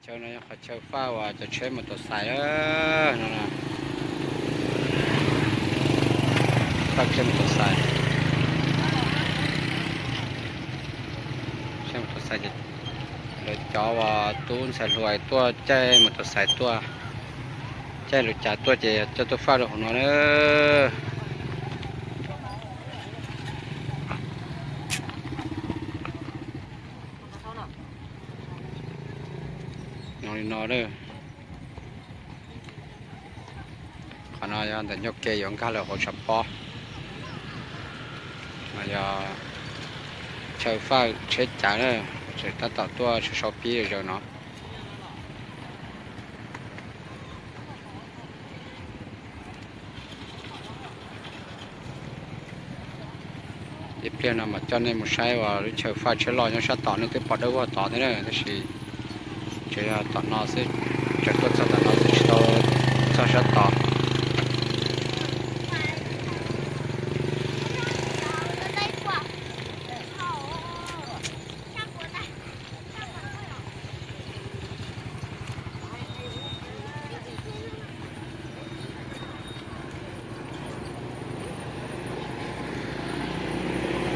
Chaw no yog qhov chaw faj uas cov tsheb mus tau xais no. Faj tsheb mus tau xais, tsheb mus tau xais ces lawv cov uas tub ntxhais hluas tuaj caij mus tau xais tuaj, caij lub cav tuaj ces coj tuaj faj rau hauv no na. No li no, qhov no yog ntawm ncauj ke yuav nkag lawm hauv tshav pob. No yog chaw faj tsheb cav na, tseem tab tom tuaj sau pib zaws no. Ib pliag no mam coj nej mus saib uas lub chaw faj tsheb loj nyob sab tod, nej twb pom dawb vog tod thiab na, tab sis tseem yog tom no xwb, tseem tuaj txog tom no xwb tsis tau txog sab tod.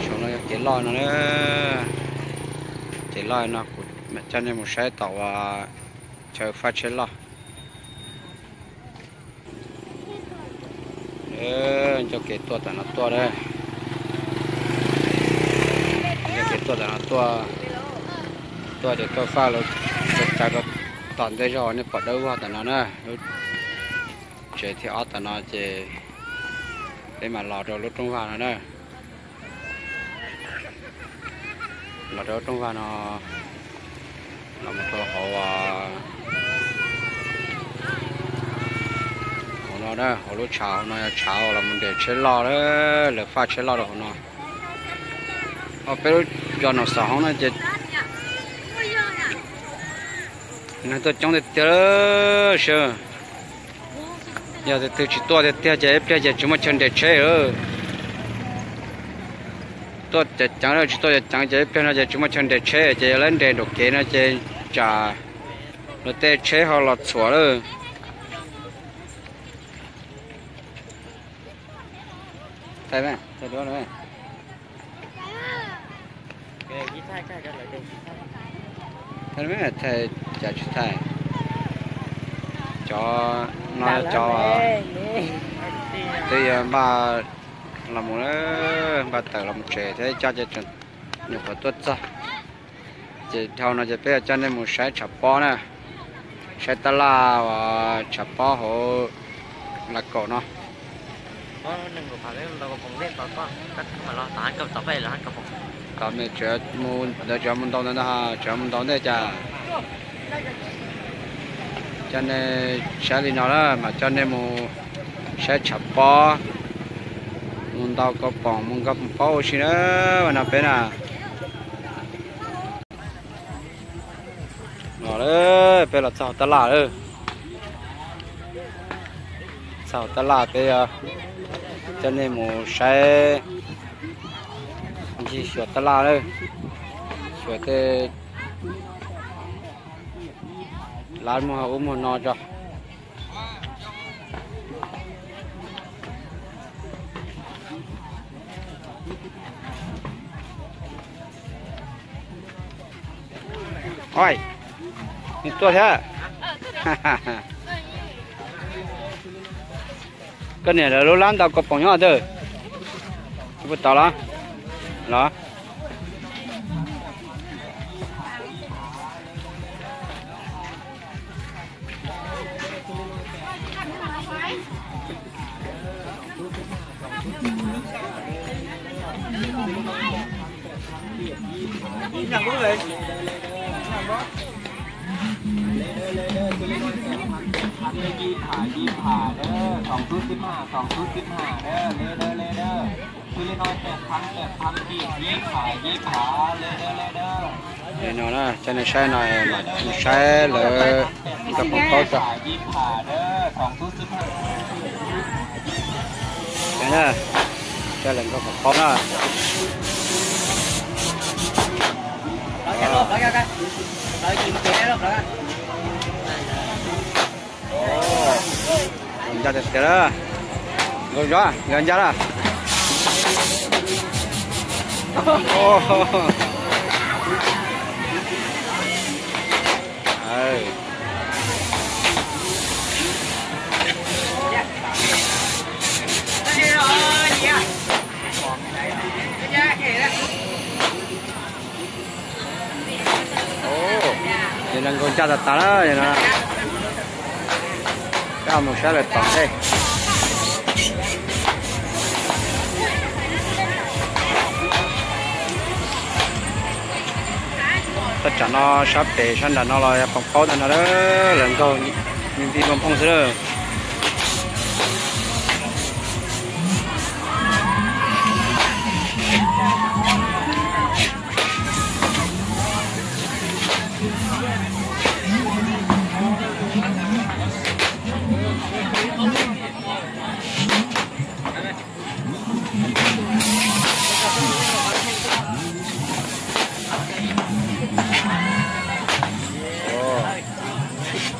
Saum no yog kev loj no na, kev loj no kuv mam coj nej mus saib tom uas chaw faj tsheb loj. Ncauj kev tuaj tom no tuaj, ncauj kev tuaj tom no tuaj, tuaj ces tuaj faj lub chaw rau tom ntej zog uas nej pom dawb vog tom no na, lub tsev thib ob tom no ces peb mam los rau lub rooj vag no na. Los rau lub rooj vag no, los mus rau hauv, hauv no, hauv lub tshav hauv no yog tshav uas los mus nres tsheb loj, lawv faj tsheb loj rau hauv no. Peb lub zos Noom Xov Hoob no ces neeg tuaj coob tiag tiag sab. Yog tus twg tsis tuaj tiag tiag ces ib pliag ces tsis muaj chaw nres tsheb lawm. Tuaj ceev ceev, tsis tuaj ceev ceev ces ib pliag no ces tsis muaj chaw nres tsheb ces yog lawv nres nraum kev no ces tsam luag tej tsheb ho los txhuam lawm. Thaij cas tsis thaij. Cov no cov twb yuav npaj los mus, npaj tawm los mus tsev thiab coj ces nyuam qhuav tuaj txog. Ces dhau no ces peb yuav coj nej mus saib tshav pob na, saib tab laj uas tshav pob hauv Lav Kaum no. Tom me ntawd tseem mus ntaus ntawd ntag, tseem mus ntaus ntej cas. Coj nej saib li no na, mas coj nej mus saib tshav pob, mus ntaus kaus poom, mus nkag poom pob ua si na, no peb na. Los lawm, peb los txog hauv tab laj lawm. Txog hauv tab laj peb coj nej mus saib ncig xyuas tab laj lawm. Xyuas tej lab muag ub muag no tso. Oj, nws tuaj thiab. Koj niam lawv lub lab ntaus kaus poom nyob twg? Puas tau los? Los. Li no na, coj nej saib no, saib lawv nkag poom pob tso. Saib lawv nkag poom pob na. Ncaj tiag tiag lawm. Nkauj Zab, nkauj Zab lawm. Ces no nkauj Zab tas tas lawm no. Peb mus saib lawv tom ntej. Thaj tsam no sab pem sab nram no los yog pom paub ntawm no lawm, lawv nkaug me ntsis nplooj xwb lawm.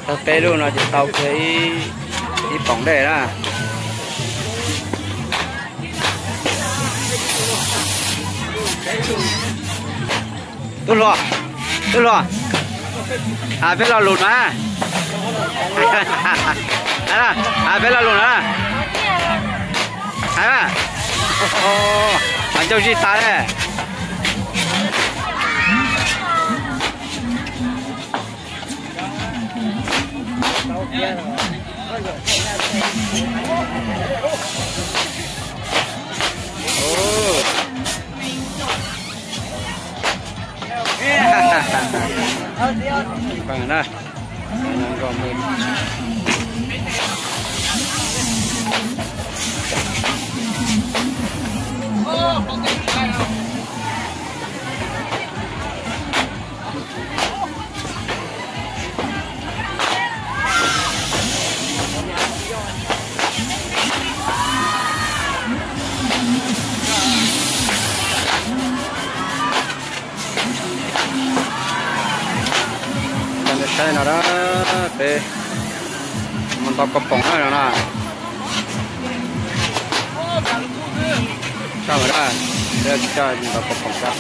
Tau peb lub no ces tau kiag ib poom dej na. Tub hluas, tub hluas, hais peb lo lus na. Hais peb lo lus na. Hais mas. Mas ncauj zij tas lawm. Saib no na, peb mus ntaus kua poom na no na. Sab lawm na, peb coj ntaus kua poom sab.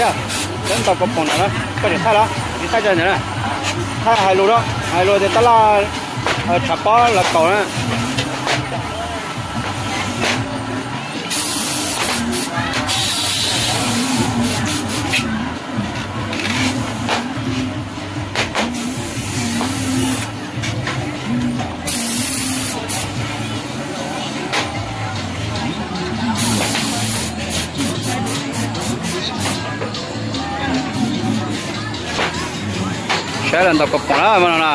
Yog, peb ntaus kua poom no na, koj tseem thaij los, tsis thaij cov ntawd na. Thaij hais lus rau, hais lus tias tab laj tshav pob los kaus na. Saib lawv ntaus kua poom lawm mas no na.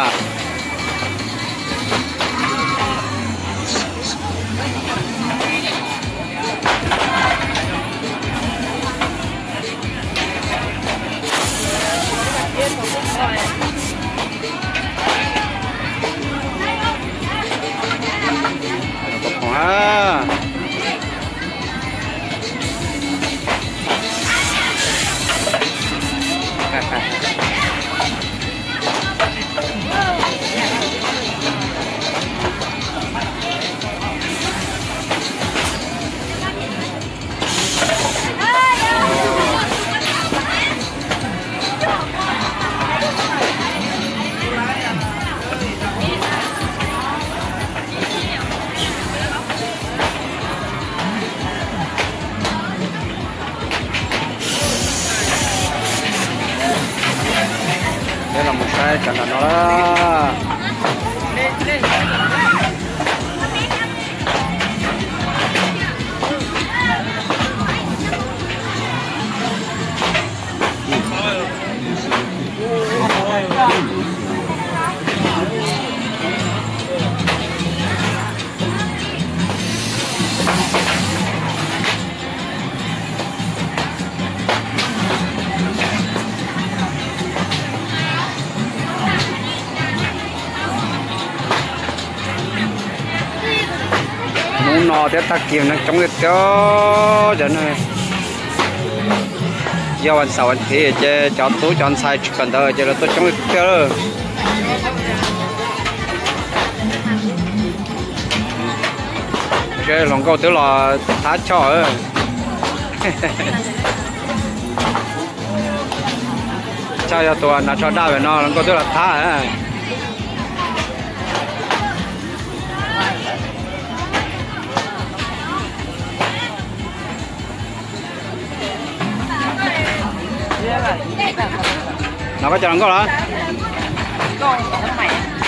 Peb los mus saib cov nram no lawm. No thiab tag kis neeg coob tiag tiag. Cov no yog vas xaum vas thiv ces cov tub cov ntxhais tsis kawm ntawv ces lawv tuaj coob tiag tiag lawm. Seb hluas nkauj twb los thab choj. Choj yog tus hnav tsho daj pem no hluas nkauj twb los thab. No koj cov hluas nkauj los?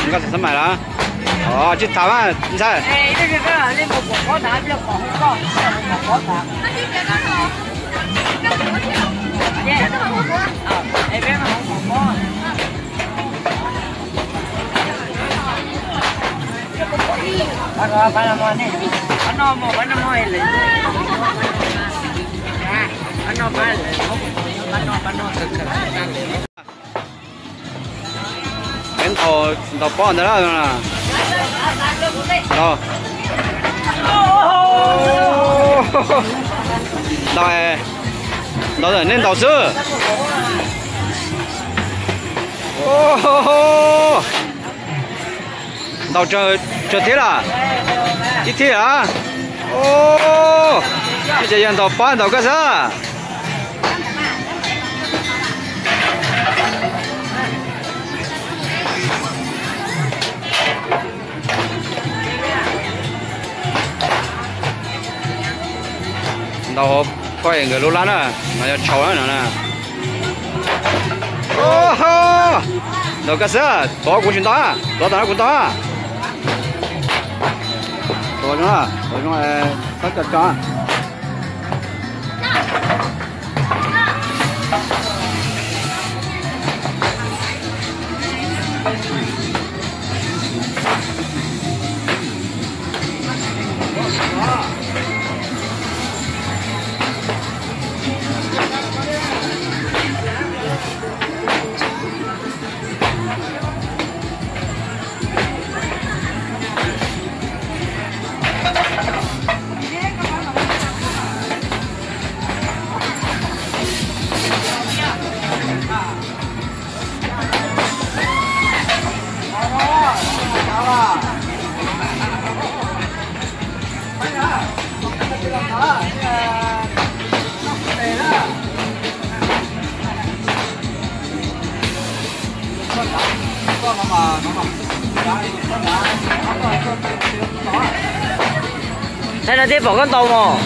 Nkauj xab maim los? Os, tsis tham mas ntxhais. Peb ntaus ntaus pob ntawd lawm. Ntaus, ntaus nej ntaus xwb. Ntaus tsawg thiab lawm? Ib thib lawm. Ces yog ntaus pob ntaus koj xwb. Ntaus hauv poj es nkawd lub lab na, no yog tshau na no na. Ntaus koj xwb, tuav kuv tsis ntaus, tuav tom no kuv ntaus. Tuav zoo, tuav zoo, txhob co co. Thaum no thiaj pom koj ntaus mos.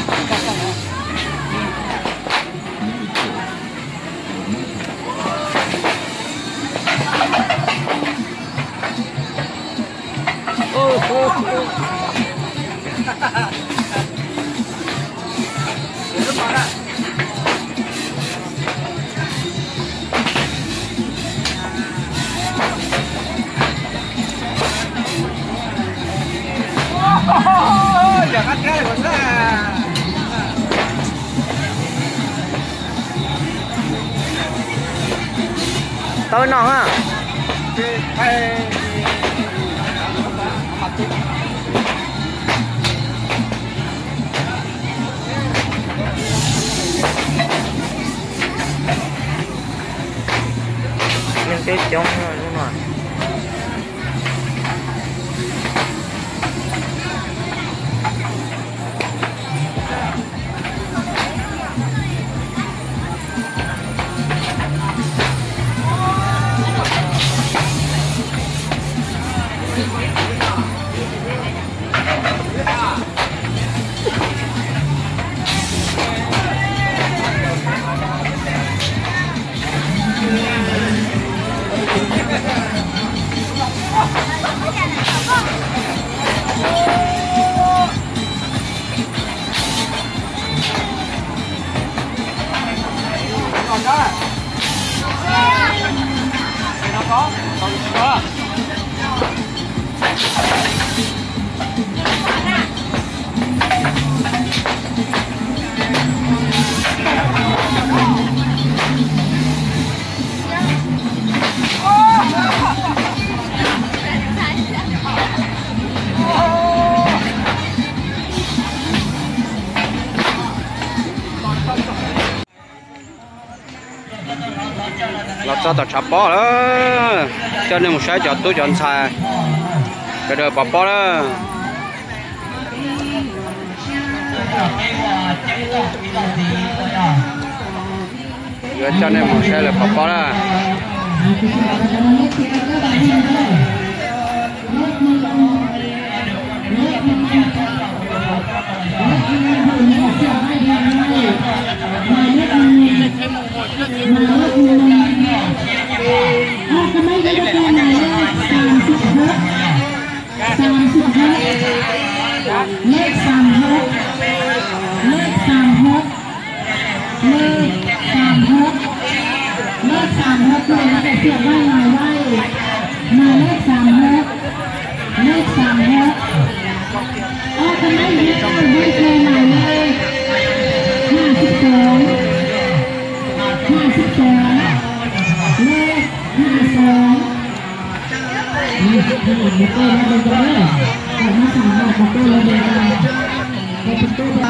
Tau no a. Neeg twb coob lub no. Txog tom tshav pob lawm, coj nej mus saib cov tub cov ntxhais, sawv daws pov pob lawm. Yuav coj nej mus saib lawv pov pob na. Tam sim hub, lej tam hub, lej tam hub, lej tam hub, lej tam hub, tus no tam sim hub, lej tam hub, lej tam hub. Tam sim hub, lej tam hub, lej tam hub, lej tam hub, lej tam hub.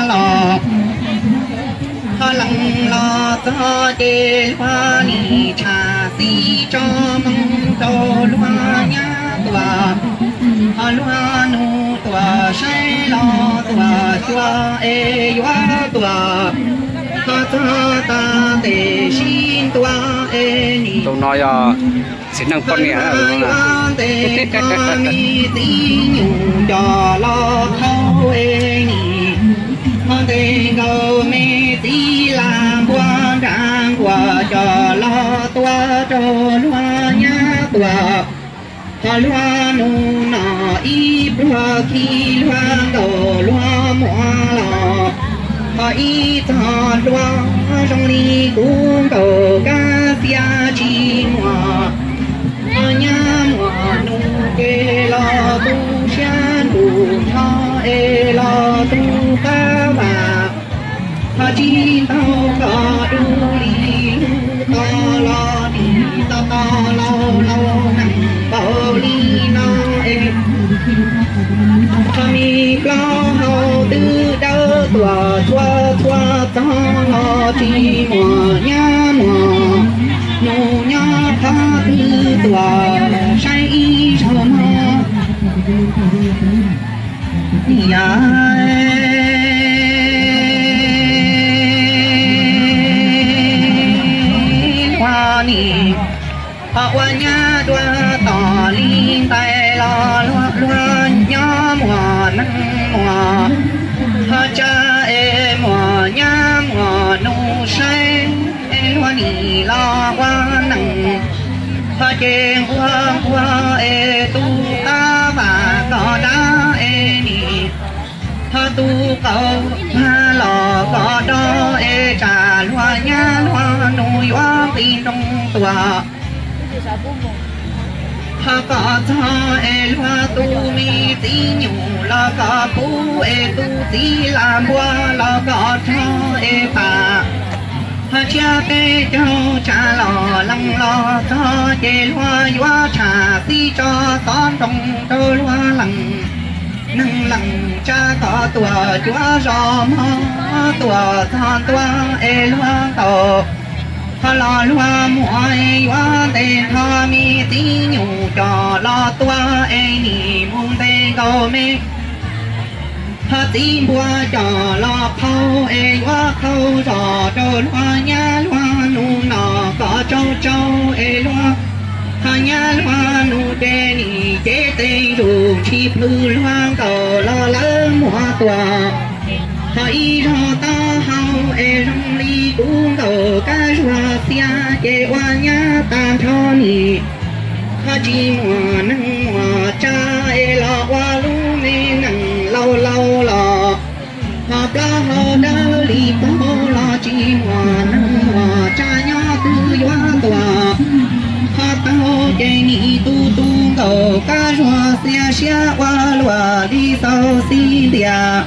Los, ho lees los txog ces luag nim tsham xib tso moo rau luag nyab tuam, ho luag nus tuam saib los tuam xyuas es yuav tuam, ho txog tas tes sib ntua es nim tus no yog txiv neej poj niam tes koj me txiv nyuj coj los qhau es nim, ho ntes nkaus me txiv laj npua nra nkuas coj los tua rau luag nyab tuam. Ho luag nus no ib pluag khi luag nkaus luag muam los, ho ib txog hluas zoo li kuv nkaus kab xiab tsis muaj. Ho nyab muam nus ces los tu siab ntuj nrho es los tu qab vas, ho tsis tau kom dub li lub to los nim to to laus laus nees npaum li no es, ho me plaub hau twb dawb tuam txhua txhua txog los tsis muaj nyab muaj nus nyob qhov twg tuam saib ib zaug no. Yog luag nim ho ua nyab dua tom li ntais los luag luag nyob muaj neeg muaj, ho tsa es muaj nyab muaj nus saib es luag nim los ua neeg, ho ces nquag nquag es tu qab vas kom dab es nim, ho tu qaum mag los kom do es tsam luag nyab luag nus yuav nqis nroos tuam. Ho kom txog es luag tu me txiv nyuj los kom pub es tu txiv laj npua los kom rog es pam. Ho tshiab peb caug tsam los lees los txog ces luag yuav tsham xib tso xov nroos rau luag lees. Neeg lees tsa kom tuam cuav zos mog, tuam txog ntua es luag ntaus. Ho los luag muam es yuav ntes nrho me txiv nyuj coj los tua es nim mus ntes nkaus me ho txiv npua coj los qhau es yuav qhau zos rau luag nyab luag nus no kom tsau tsau es luag, ho nyab luag nus ces nim cev tes zus tsis plhws luag nkaus los lawv muab tua. Ho ib zaug taub hau es zoo li kuv nkaus kab zuag xiab ces ua nyab tag nrho nim, ho tsis muaj neeg muaj tsa es los ua lub me nees laus laus los, ho plaub hau dawb li paug los tsis muaj neeg muaj tsa nyob twg yuav tuam. Ho taug ces nim tu tu nkaus kab zuag xiab siab ua luaj li xaus xib ntiag.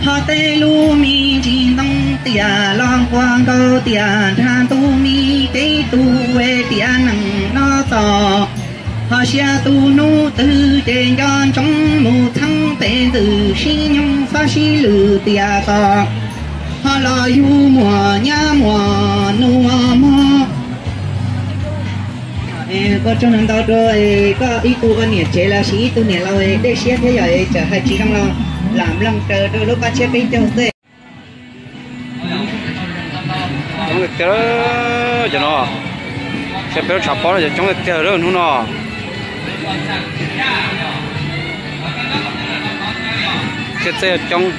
Ho tej lub me ntsis ntoo tiam los nquag nkaus tiam nrag ntu me kev tu es tiam nees no txog. Ho sia tu hnub twg ces nco ntsoov mus txheeb tes ntxwm sib nyoog xob sib lwm tiam txog. Ho los yug muam nyab muam nus mog, Koj tsaug ntau rau koj ib tug ua niam tsev los sis ib tug niam laus dej siab thiab yom, txawm hais tsis zoo los lam mloog raws rau lub qab tshiab peb caug xwb. Coob tiag tiag cov no, saib peb lub tshav pob no cov coob tiag tiag hnub no. Txhia txhia coob.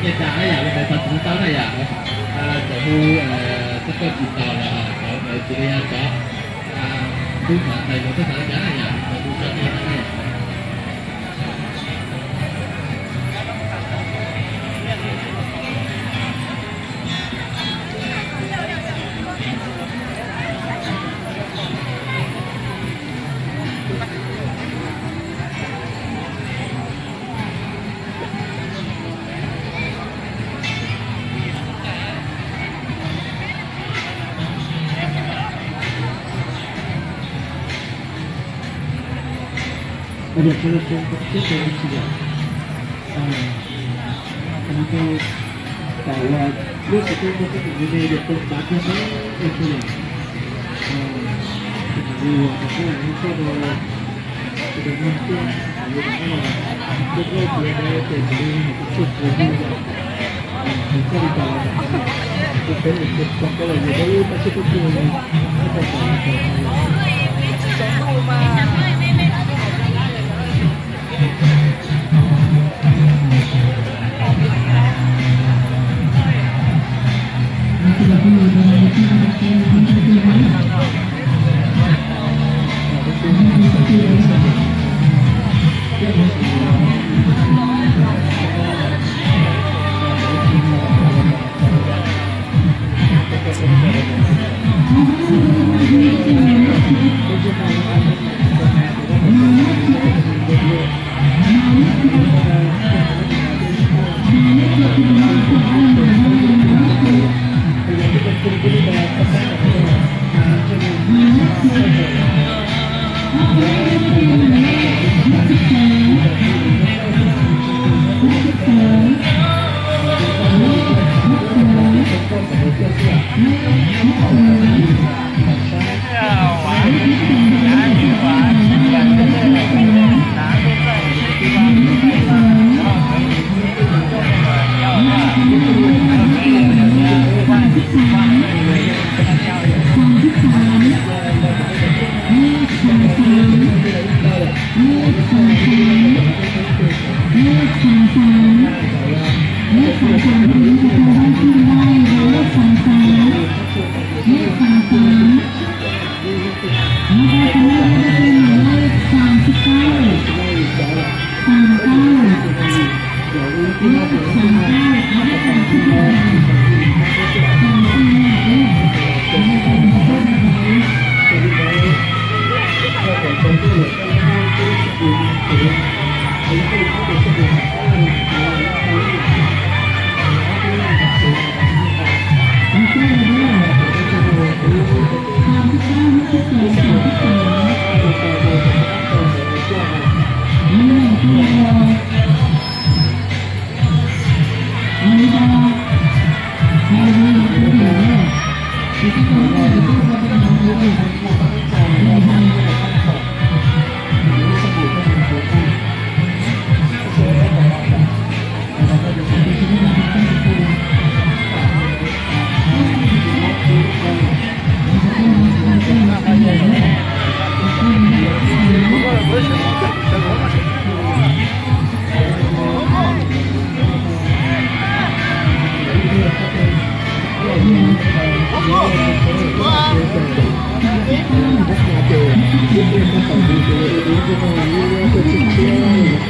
Nyiaj tas na yom, li ntawd tau txog tau na yom. Txawm hu txog koj tsis tau los cov ntawd cia li cov tub xav ntawd los txog tau cas na yom, tau tub xav ntawd na yom.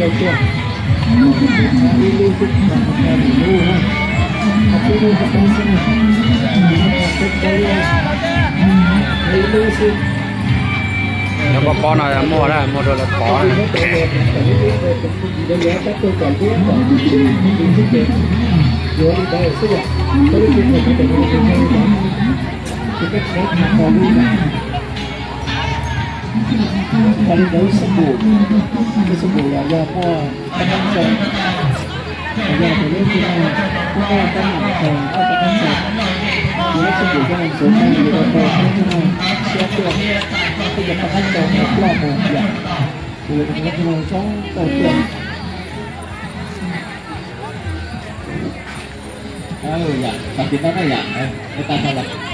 Nyob pob pob no muaj na, muaj rau lawv pov na. Ua li ntawd xwb, tus xab pum, tus xab pum los yog muaj pab qab ntxoog, los yog tus lub txiv no kuj muaj pab mam txoog, muaj pab qab ntxoog, tus lub xab pum coj mus ntxuav tag yus tau tau pab ntxoog siab tuaj, tej cov pab qab ntxoog mus ploj mus yom, tus lub txiv no zoo nkauj tuaj. Yom, tas tim no na yom, tas tas lawm.